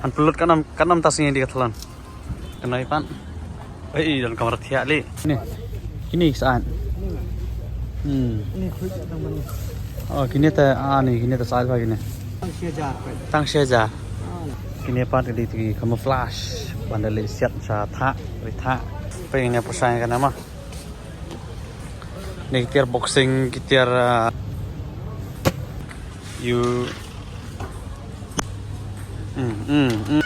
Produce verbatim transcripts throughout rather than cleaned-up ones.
Han pynlut katno, katno mynta sngi dei ka thlon. Katno i pan. Ei, don kamra thiah leh. Kine. Kine saan. Hmm. Oh, kine te, ah, ni, kine te saan ba kine. Tang shi hajar. Kine pat ka dei te ki camouflage. Ban da leh siat sha thah, ri thah. Peit ïa pyrshang ïa kane ma. Ni ki tiar boxing, ki tiar, uh, ïa. Hmm, hmm, hmm.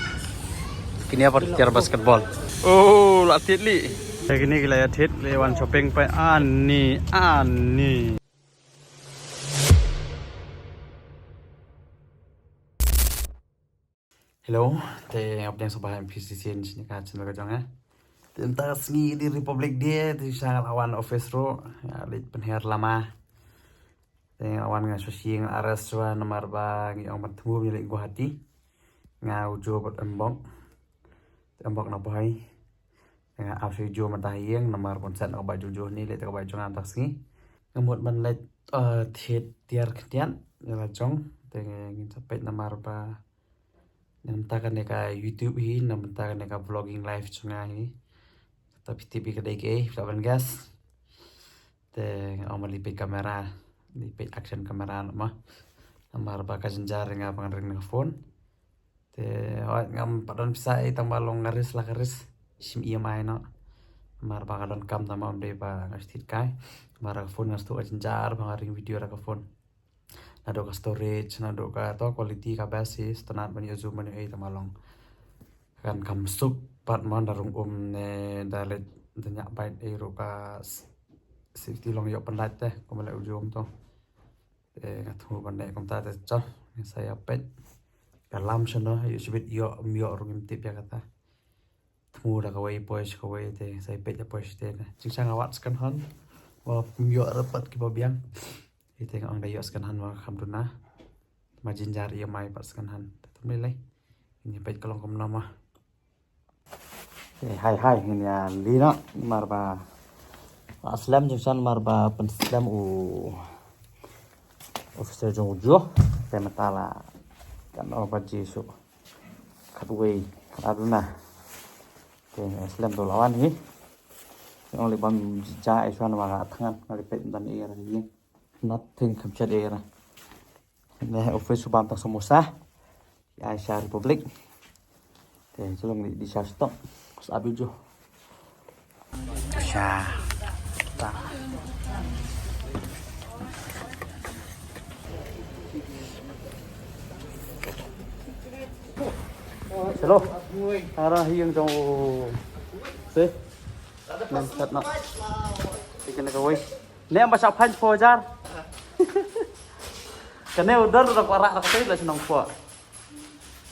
Kine pat ki tiar basketball. Oh, la thied leh. Kine ki la ïa thied, la wan shopping pat. Ani, ani. Hello, te nga pdiang sngewbha ïa phi shisien sha kane ka channel ka jong nga. Te mynta ka sngi dei Republic Day, te sha nga la wan office ruh, nga leit pynher lama. Te nga la wan nga shu shu nga arrest shuwa namar ba ngi ong ban thmu ban ïaleit Guwahati. Nga u Jo bad Embok. Embok na Bhoi. Te nga ap shu Jo mynta ha ïing namar ban set na ka bike jong Jo hangne, leit ka bike jong nga mynta ka sngi. Nga mut ban leit, eh, thied tiar khyndiat ïa la jong. Te ngin sa peit namar ba na bynta kane ka YouTube hi, na bynta kane ka vlogging live jong nga hi. Kata phi tip hi ka dei kaei, phi lah ban guess. Te nga ong ban leit peit camera, leit peit action camera noh ma. Namar ba ka jynjar ïa nga ba ngan ring na ka phone. Te hooid ngam pat don pisa ei, tang ba long nga risk la ka risk. Shim E M I noh. Namar ba ka donkam tang ba ym dei ba nga shu thied kai. Namar ka phone nga sngewthuh ka jynjar ba nga ring video da ka phone. Naduh ka storage, naduh ka to quality ka best hi, sngewtynnat ban ïoh zoom ban ïoh ei, tang ba long kan kam suk pat ma, da rung um ne da leit da ñiah bike ei ruh ka s-, safety long ïoh pynlait te, kumba leh u Jo to. Te nga thmu ban leh kumta te, chal ngin sa ïa peit. Ka lam shano, ïoh shibit ïoh, ym ïoh ruh ngim tip ïa kata. Thmu da kawei poi sha kawei te sa ïa peit da poi shatei ne. Jingshisha nga wad second hand. Ba ym ïoh ruh pat kiba biang. Te nga ong da ïoh second hand ba kham duna. Ma jynjar E M I pat second hand. Te tum lei lei. Ngin ïa peit ka long kumno ma. Te hai hai ngin ïa leit noh namar ba la slem jingsan namar ba pynslem u officer jong u Jo. Te mynta la katno baje shuh. Khatwei, khatar duna. Te slem to la wan hi. Te ong lei bam ja ei shuwa namar nga thngan nga leit peit mynta ei ra hi. Nothing kham chet ei ra. Ne office u bam tang samosa. Ai sha Republic. Te chalong di, di sha stock. Kus abi jo. Sha. Ta. Hello. Ara hi yang jong u. Se. Nen sat na. Ikan ka wei. Ne ba sa phan pho jar. Kane u dar da kwara da kai la shnong pho.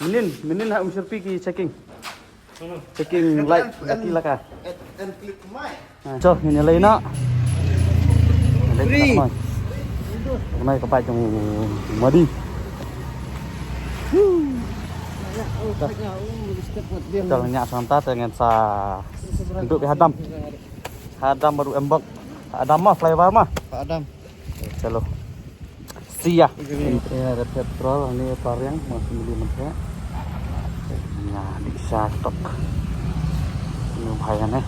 Menin, menin ha um syrpi ki checking. Checking light, laki laka. Ha. Cho, ngin ïa lei na. Lei na. Mai ka bai jong Madi. Cho, nya santa te ngan sa duk ha dam. Ha dam baru embok. Ha dam ma, flyover ma. Ha dam. Chalo. See ya. Ini ada petrol, ini tariang, masih beli mentah. Nah, di stok. Ini bahaya nih.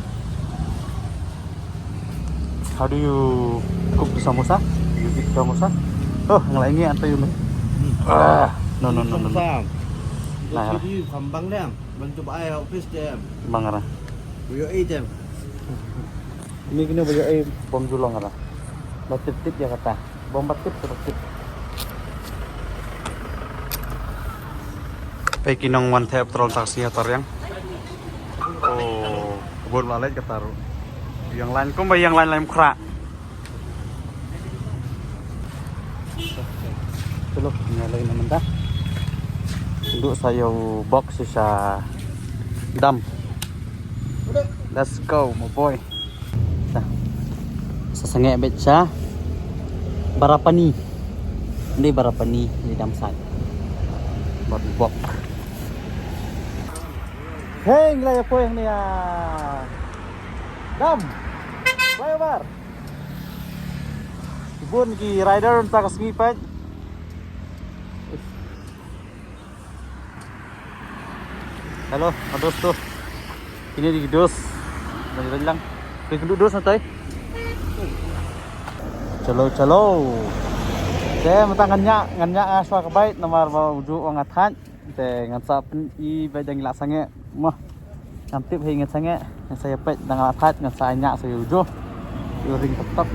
How do you cook the samosa? You eat samosa? Oh, ngelai ini atau you make? Ah, no, no, no, no, no. Nah, kambang deh. Bantu ba ai office deh. Bang arah. Yo, eh, deh. Ini kena bagi ai bom julong arah. Ba tip tip ïa kata. Bom ba tip tip tip. Pei ki nong wan thep trol taksi ha tariang. Oh, kebun lalet kata ru. Yang lain kum ba yang lain lain khra. Chalo, ïa lei na mynta. Duk sa ïa u bok sha dam. Let's go, my boy. Sa sangeh beit sha Barapani. Ni Barapani ni dam sat. Bad u bok. Hey, ngi la ïa poi hangne ïa dam. Flyover. Bun ki rider mynta ka sngi pat. Hello, a dos to. Kine dei ki dos. Bang bang lang. Kine ki dos na tai. Chalo, chalo. Te mynta ngan ñiah, ngan ñiah nga shuwa ka bike namar ba u Juh u ong nga thait. Te ngan sa pyni beit da ngi la sangeh. Mo. Ngam tip hi ngan sangeh. Ngan sa ïa peit da nga la thait, ngan sa ñiah sa ïa u Juh. Ïa u ring tep tep.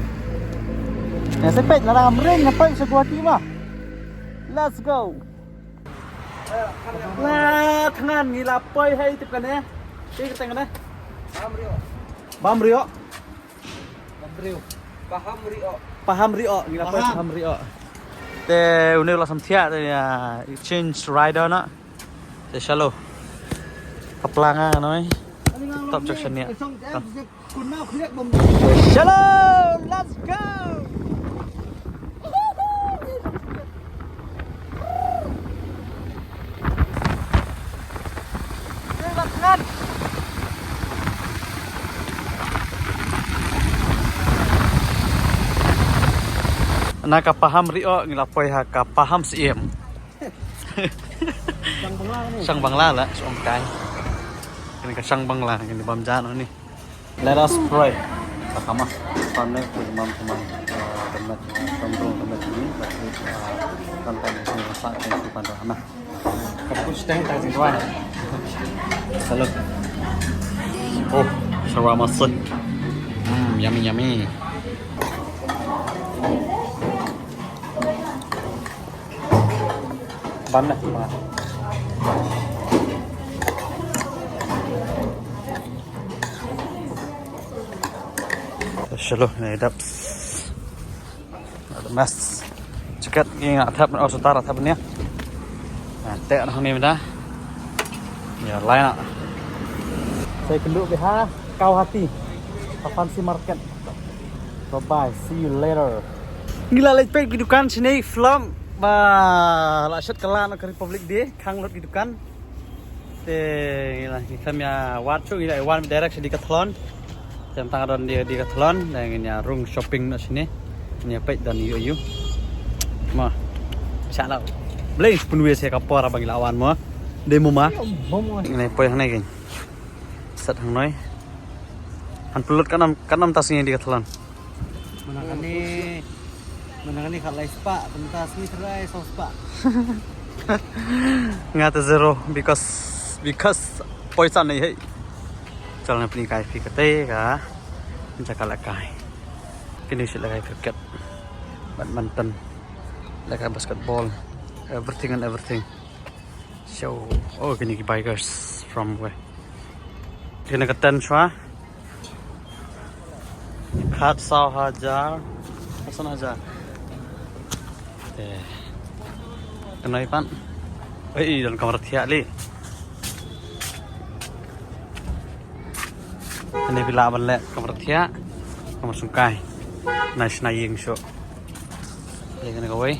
Ngan sa peit lada ngam ring, nga peit sha Guwahati mo. Let's go. La thngan ngi la poi ha i tip kane. Te kyrteng kane. Bam Rio. Bam Rio. Bam Rio. Paham Rio. Paham Rio, ngi la poi Paham. Paham Rio. Te une u la samthiah te, ah, exchange rider na. Te shalo. Ka pla nga noi. Top junction ne. Shalo, let's go. Na ka Paham Rio ngi la poi ha ka Paham Siem. Shang Bangla la, shu ong kai. Kane ka Shang Bangla, kane bam jan ni. Let us pray. Ka khama. Pan ne ku mam ku mam. Temet, temet ni, temet ni. Kan kan ni sa kan ku pan na. Ka ku steng ta jing wan. Hello. Oh, shawarma set. Hmm, yummy, yummy. Bam na. Shalo, ne dap. Mas. Chikat ngi nga thap, oh, sutar thap ne. Te na ni meda. Ya, lain na. Sa ïakynduh beit ha Guwahati. Ha Fancy Market. Bye bye. See you later. Ngi la leit peit ki dukan shane film ba la shet ka la na ka Republic Day khang lut ki dukan. Te ngi la ngi kam ïa wad shuh ngi la wan direct sha Decathlon. Te tang don Decathlon te ngin ïa rung shopping na shane. Ngin ïa peit don ïu ïu. Ma. Sha la. Blei pun wi se ka por ba ngi la wan mo. Dei mo ma. Ngi la poi hangne kin. Set hangnoi. Han pulut kanam kanam tas ngi Decathlon. Mana kane, mana kane khat lai spah, pentas ni trai saw spah. Nga te zero because, because poisa nei hei. Chal na pini kai phi kate ka. Nta ka la kai. Kini shi la kai cricket, badminton, la kai basketball, everything and everything. So, oh, kini ki bikers from where? Kini ka ten shwa. Khat saw hajar, san hajar. Te. Kano ipan? Ei, don kamera thiah li. Ani phi lah ban leh kamera thiah, kamera sungkai. Nai shna ïing shuh. Ïa kane kawei.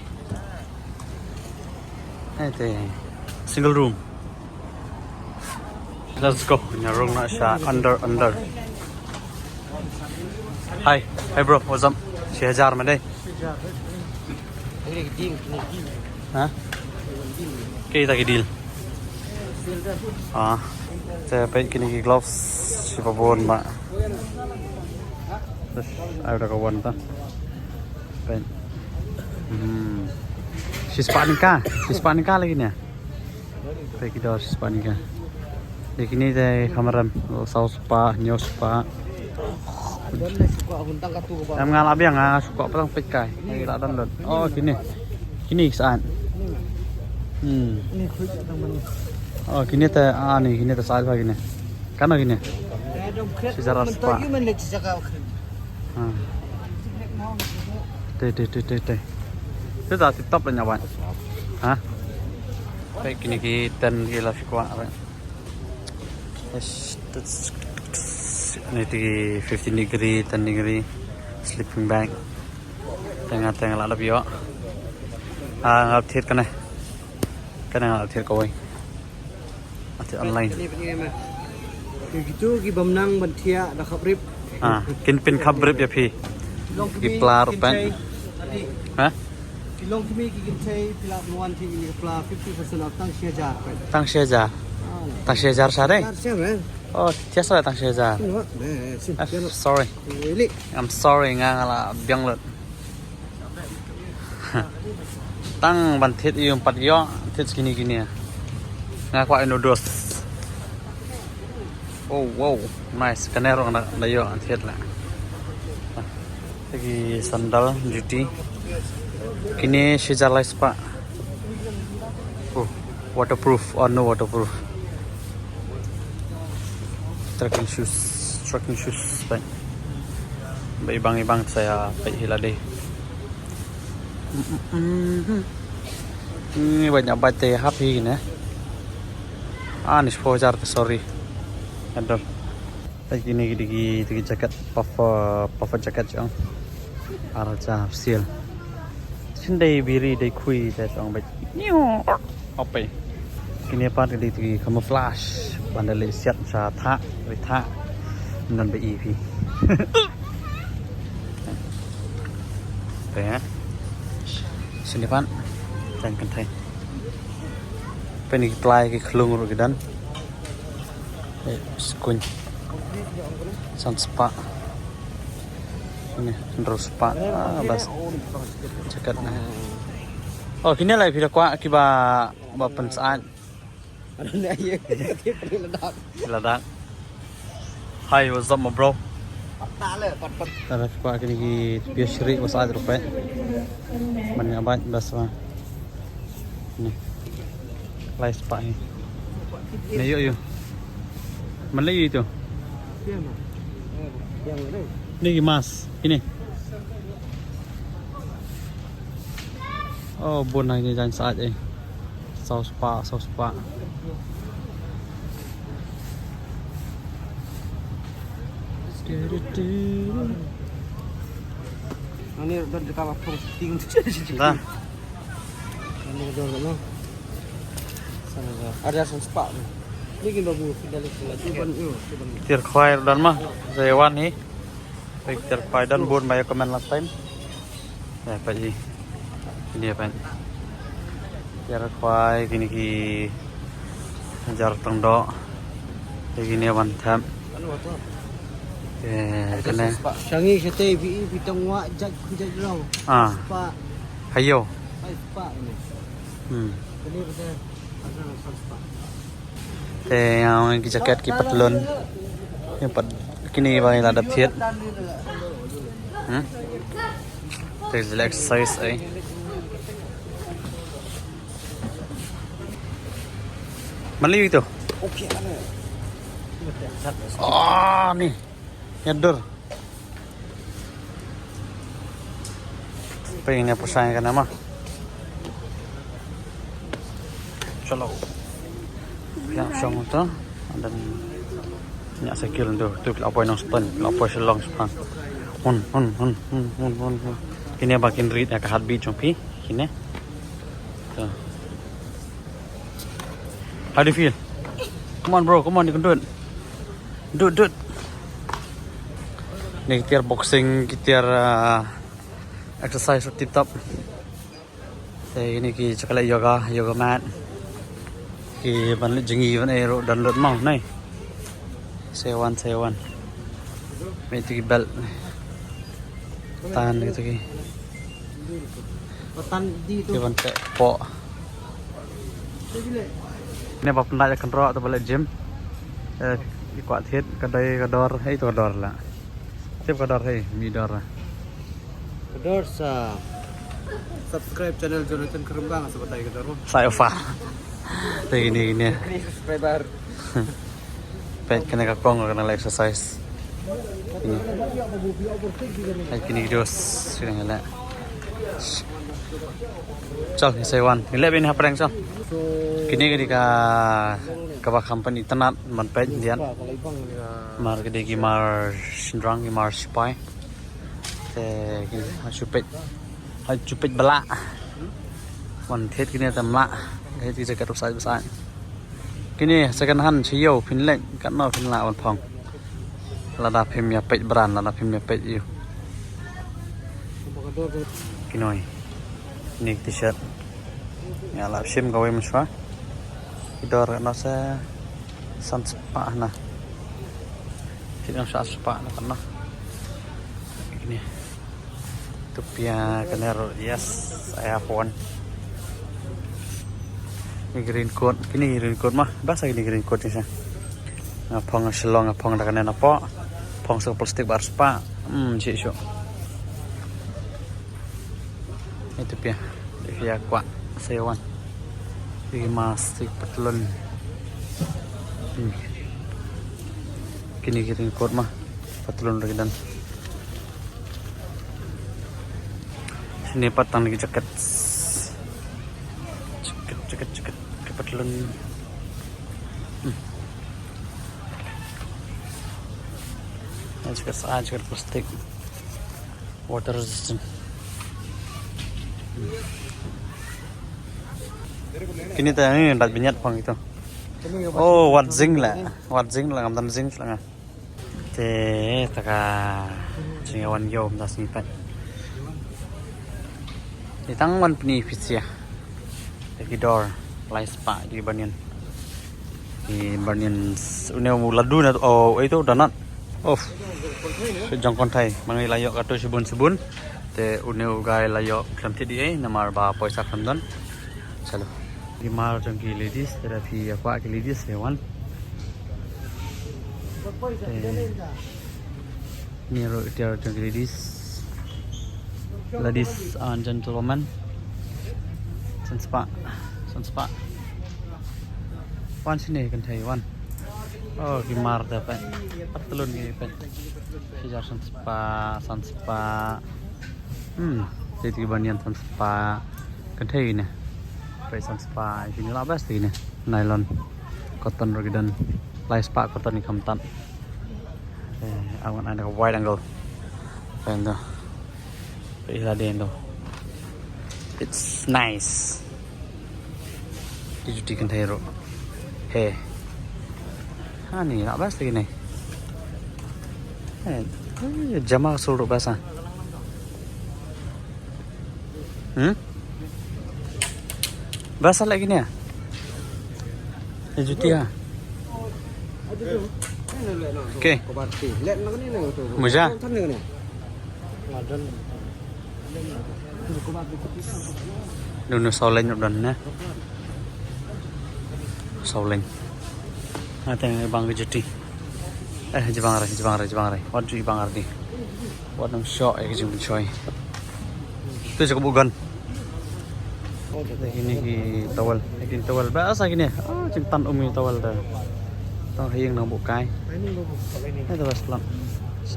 Ai te single room. Let's go. Nya rung na sha under under. Hi, hi bro, what's up? Shi hajar ma dei. Ha? Kita ki deal. Ah, te peit kini ki gloves shi ba bun ma. Terus ada kawan ta. Peit. Hmm. Shi spah tyngka, shi spah tyngka lagi ni. Peit ki dor shi spah tyngka. Te kini te kham rem, saw spah, hynñiew spah. Em nga la biang nga shu kwah patang peit kai. Ngi la download. Oh kini. Kini saan. Hmm. Oh kini te ah ni kini te saan ba kini. Kano kini? Shi hajar spah. Ha. Te te te te te. Te ta tip top la nya wan. Ha. Peit kini ki ten ki la phi kwah. Yes, that's ni ti fifteen degree, ten degree sleeping bag. Teng teng la dap ïoh. Ah, nga thied kane. Kane nga thied kawei. Nga thied online. Kane pynïaid ma. Ki tu ki bym nang ban thiah da khap rip. Ah, kin pynkhap rip ïa phi. Ki pla ruh peit. Ha? Ki long kmie ki kynthei phi lah ban wan thiah ïa kine ki pla fifty percent off tang shi hajar peit. Tang shi hajar. Tang shi hajar sha dei. Hajar sha, eh. Oh, thiah sha tang shi hajar. Shin hot, eh, shin, ah, shin hot. Sorry. Really? I'm sorry, nga nga la biang lut. Tang ban thied ïa u pat ïoh thied kine kine. Nga kwah ïa u dos. Oh wow, nice. Kane ruh nga da ïoh thied la. Te ki sandal juti. Kine shi hajar lai spah. Oh, waterproof or no waterproof. Trekking shoes, trekking shoes, peit. Ba ibang ibang sa ïa peit hi lade. Ni ba ïa ba te hap hi ne. Ah, ni shiphew hajar te, sorry. Aduh. Peit kine ki dei ki, dei ki jacket, puffer, puffer jacket jong. Ar hajar sale. Shin dei biri dei khui te jong beit. Niu. Ope. Kine pat dei ki camouflage. Ban da leit siat sha thah, ri thah. Nan ba i phi. Te, eh. Sini pat. Tang kan thai. Peit ni ki plai ki khlung ruh ki don. Eh, skuin. San spah. Ni, hynriew spah. Ah, bas. Jacket na. Oh, kine lai phi da kwah kiba, ba pynsyaid. Ladak. Ladak. Hi, what's up, my bro? Pat pat. Tara phi kwah kine ki pia shri ba syaid ruh peit. Man ïa bait bas ba. Ni. Lai spah hi. Ni ïoh ïoh. Man la ïoh ito. Ni ki mask. Kine. Oh, bun na kine jaiñ syaid eh. Saw spah, saw spah. Ani don jaka ba phong ting. Da. Ani don no. Sana da. Ada saw spah. Ni kin babu, kita lihat lagi. Ban, yo, ban. Tiar khwai don ma. Sa ïa wan hi. Peit tiar khwai don bun ba ïa comment last time. Ïa peit hi. Kine peit. Tiar khwai kine ki hajar tang doh. Te kine wan thep. Te kane. Shangi shate bi bi tang wa jat khu jat rau. Ah. Spah. Hayo. Hai spah ni. Hmm. Kane bata. Ada saw spah. Te, ah, ki jacket ki patlun. Ki pat kine ba la dap thied. Hmm? Te la exercise ai. Mali tu. Ah, ni. Nyadur. Pei ne pusang ka nama. Chalo. Ya, song tu. Dan nya sekil tu, tu la poi nong ston, la poi Shillong sepan. Hun, hun, hun. Kine ba kin rit ïa ka heartbeat jong phi, kine. Tu. How do you feel? Come on, bro, come on, you can do it. Do it, do it. Ni ki tiar boxing, ki tiar, ah, exercise tip top. Te ni ki chocolate yoga, yoga mat. Ki ban leit jngi ban ei ruh don lut mo nai. Sewan, sewan. Mei tu ki belt. Tan ki tu ki. Patan di tu. Ki ban te po. Ne ba pynlait kan ro tu ba leit gym. Eh, ki kwah thied ka dei ka dor, hei tu ka dor la. Tip ka dor hei, mi dor. Ka dor sa subscribe channel Jonathan Kyrmbang sa batai ka dor. Sa ufa. Te kine kine. Subscriber. Peit kane ka kong kane la exercise. Kine. Peit kine ki dos kine la. Chal, ni sewan. Ni leh bin hapdeng chal. Kine kine ka kaba company itynnad ban peit dian. Mar kine ki mar shynrang ki mar sipai. Te ki ha shu peit. Ha shu peit ba lah. Wan thied kine te ym lah. Thied ki jacket ba sait ba sait. Kine second hand sha ïew phin leit katno phin lah wan phong. Lada phim ïa peit brand, lada phim ïa peit ïew. Kinoi. Kine ki t-shirt. Ïa lah shim kawei mynshuwa. Ki dor katno se. San spah na. Kini sa spah na kana. Kini. Tupia kane ruh, yes, I have one. Ni green coat, kini green coat mah. Basa kini green coat ni sa. Nga phong Shillong, nga phong da kane na po. Phong sa plastik bar spah. Hmm, chi shu. Itu pia. Pia kwah. Saya wan. Igi mas tik patlun. Hmm. Kini kini kot mah. Patlun lagi dan. Sini patang lagi jaket. Jaket, jaket, jaket. Ke patlun. Hmm. Jaket sa, jaket plastik. Water resistant. Kini ta ni dat binyat pang itu. Oh, wat zing la. Wat zing la, ngam tan zing la nga. Te taka jingawan yo mdas ni pat. Ni tang wan pni pisia. Ki dor lai spah ki banian. Ki banian s-, une u ladu na, oh, itu donut. Of. Jong konthai. Mangi la ïoh katu sibun sibun. Te une u guy la ïoh khlem ti di, eh, namar ba poisa khlem don. Chalo. Ki mar jong ki ladies, te da phi ïa kwah ki ladies, eh, wan. Te. Ni ruh tiar jong ki ladies. Ladies and gentlemen. San spah. San spah. Wan sini kynthei wan. Oh, ki mar da pet. Patlun ki pet. Ki jar san spah, san spah. Hmm, te ki banian san spah. Kynthei ne. Pet san spah. Kini la best ne. Nylon. Cotton ruh ki don. Lai spah cotton ni kham tan. Eh, awan ada wide angle. Pendo. Pei la dendo. It's nice. Ki juti kynthei ruh. He. Ha ni, la best lagi ni. Eh, eh, jama sul ruh best ah. Hmm? Best lagi ni ah. Ye juti ha. Okay. Muja. Dunu saw leng don ne. Saw leng. Ate bang ki juti. Eh, jibang re, jibang re, jibang re. Wat ju bang re di. Wat nang shoh, eh, ki jingpynshoi. Tu sa ka bugan. Kini ki towel, kini towel. Best kini. Ah, jingtan umi towel da. Tang haying nang bukai. Ni tu best plan.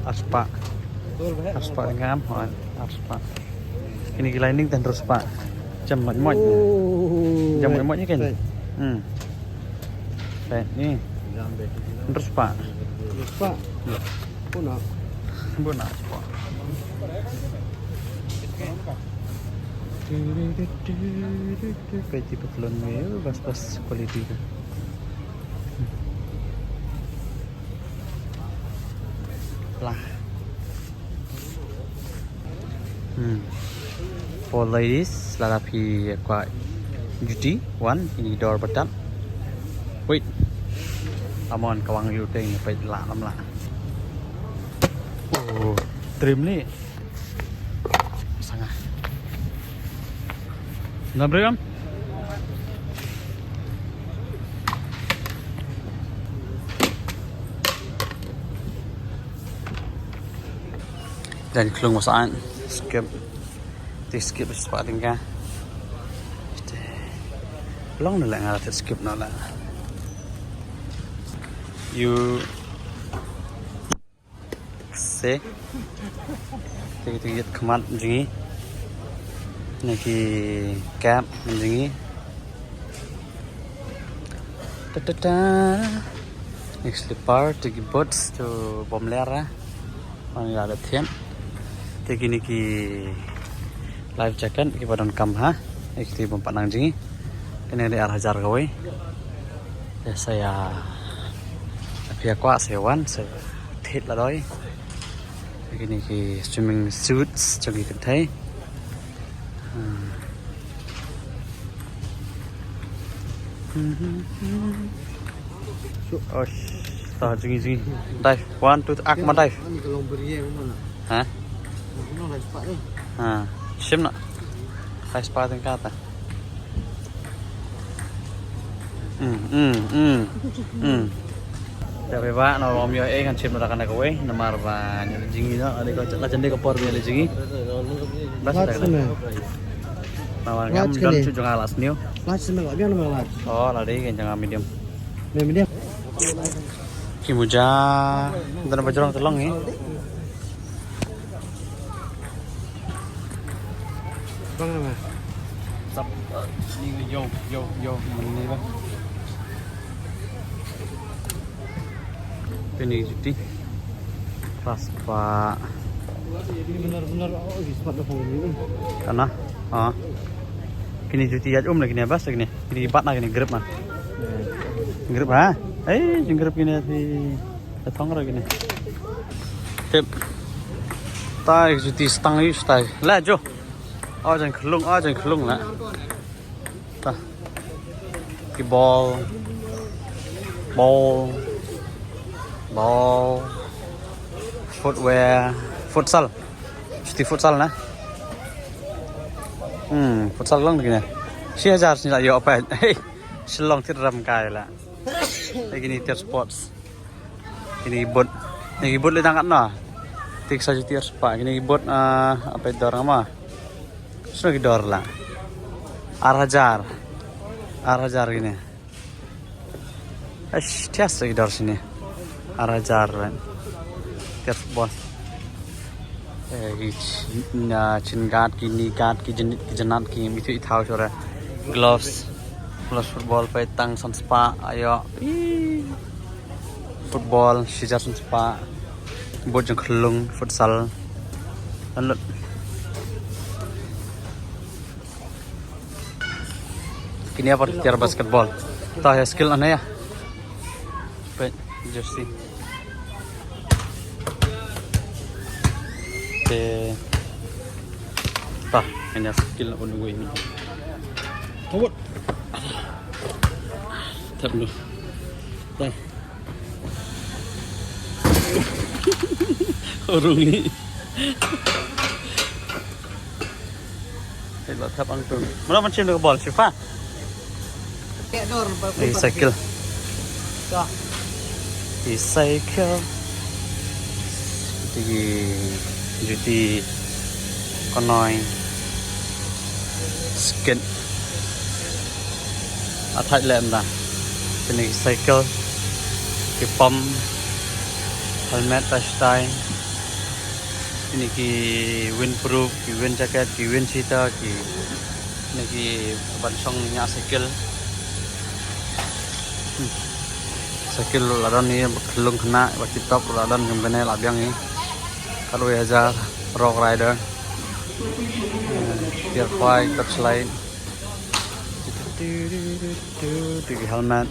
Ar spah. Ar spah ngam, oh, ar spah. Kini ki lining ten ar spah. Jam mot mot. Oh. Jam mot mot ni kan. Hmm. Pet ni. Terus pak. Pak. Buna. Buna pak. Peti patlun ni best best quality tu. Lah. Hmm. For ladies, lada phi kwah juti, wan, ini dor batat. Wait. Amon kawang yu teng ni peit la lam la. Oh, trim ni. Sanga. Na bri am? Jan klung masan skip. Ti skip spah tyngka. Long na la nga la skip na la. You se. Ti ti yet khmat jong ngi. Na ki cap jong ngi. Ta ta ta. Next slipper, te ki boots, to bom ler ah. Wan ïa la thiam. Te kini ki life jacket kiba donkam ha. Te kiti bym pat nang jong ngi. Kane dei ar hajar kawei. Te sa ïa, phi ïa kwah sa ïa wan, sa thied la doi. Te kini ki swimming suits jong ki kynthei. Hmm. Oh, ta jing jing. Dive. One, two, ak ma dive. Ni ka long beri eh, mana? Ha? Mana dah cepat ni? Ha. Shim na. Dive spot teng kata. Hmm, hmm, hmm. Hmm. Te ba ba na rom yo eh kan shim na kan kawei namar ba ni jing ni na ada ko la jende ko por ni jing ni. Bas dah. Lats na. Nawar ngam don chu jong alas niu. Lats na la biang na lats. Oh, la dei kan jong medium. Medium, medium. Ki muja, dan bajrong telong ni. Bang nama? Sap. Ni yo yo yo ni bang. Ini juti. Pas pa. Benar-benar oh, di spot dah ni. Kana? Ha. Kini juti ya um lagi ni bas lagi ni. Kini bat na kini grip na. Grip ha. Eh, jing grip kini si. Thong ra kini. Tip. Tai juti stang yu tai. La jo. Oh, jan khlung, oh, jan khlung la. Ta. Ki ball. Ball. Ball. Footwear. Futsal. Juti futsal na. Hmm, futsal long kini. Shi hajar sini la yo apa. Hey, Shillong tit ram kai la. Lagi ni tier sports. Kini ki boot. Kini ki boot le tang kat na. Tik sa juti spah. Kini ki boot, ah, apa dor ngama? Sno ki dor la. Ar hajar. Ar hajar kini. Ash, tias ki dor sini. Ar hajar. Tias bos. Eh, ki chin, ah, chin guard, ki knee guard, ki jnit, ki jnat, ki mitu i thau shore. Gloves. Gloves football pa tang san spah ayo. Ih. Football, shi hajar san spah. Boot jong khlung, futsal. Anlut. Kini apa tiar basketball. Ta ya skill ana ya. Pet jersey. Te. Ta, hanya skill apa nunggu ini. Tawat. Tap dulu. Ta. Urung ni. Hei, ba thap ang tu. Mula macam tu ball, Shifa. Ni cycle. Ni cycle. Juti juti konoi. Skate. Athai lem da. Kini cycle. Ki pump. Helmet ta shtai. Kini ki windproof, ki wind jacket, ki wind cheater, ki Kini ki ban shong nia cycle. Hmm. Cycle la don ni ba khlung khynnah ba tip top la don kum kane la biang ni. Katwei hajar Rock Rider. Hmm. Tier five Touchline. Tu ki helmet.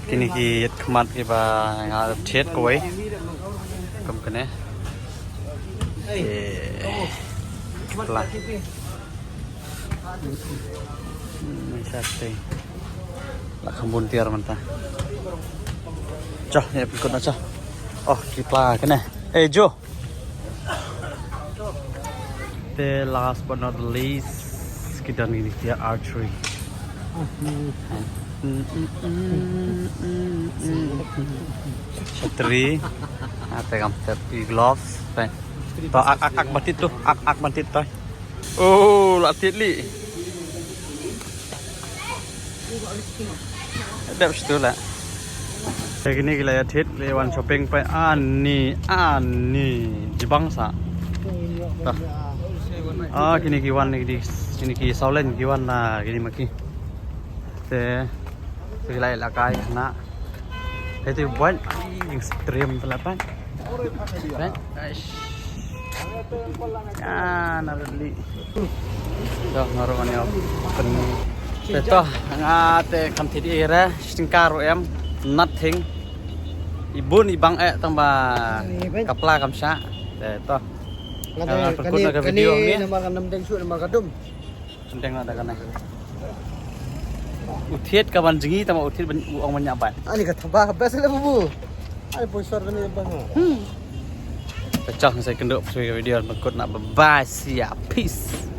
Kini ki ïit khmat kiba nga thied kawei. Kum kane. Eh. Pla. Hmm, sa te. La kham bun tiar mynta. Cho, ïa pynkut na cho. Oh, ki pla kane. Eh, Jo. Te last but not the least, ki don kini ki archery. Shatri. Ah, te kam te ki gloves. Te. To ak ak ak batit tu, ak ak batit tu. Oh, la tit li. Dep situ la. Te kini ki la ïa thied, la wan shopping pa ani ani jibang sa. Ta. Ah, kini ki wan ni, kini ki sawlen ki wan na kini ma ki. Te ki la ïa la kai na. Hei tu buat, ai, extreme tu la pan. Pan, aish. Ah, na beli. Dah ngaruh ni apa? Te to, nga te kam thied ïa re, stingkar em, nothing. I bun i bang eh tang ba ka pla kam shah. Te to. Nga te, nga pynkut na ka video ni. Namar ka nam deng shu namar ka dum. Senteng na da ka nai. U thied ka ban jngi tang ba u thied ban u ong ban ñiah bad. Ani ka thaba best le bubu. Ani poisa kani ba. Hmm. Pachang sa kendo free video ban kut na bye bye, see ya, peace.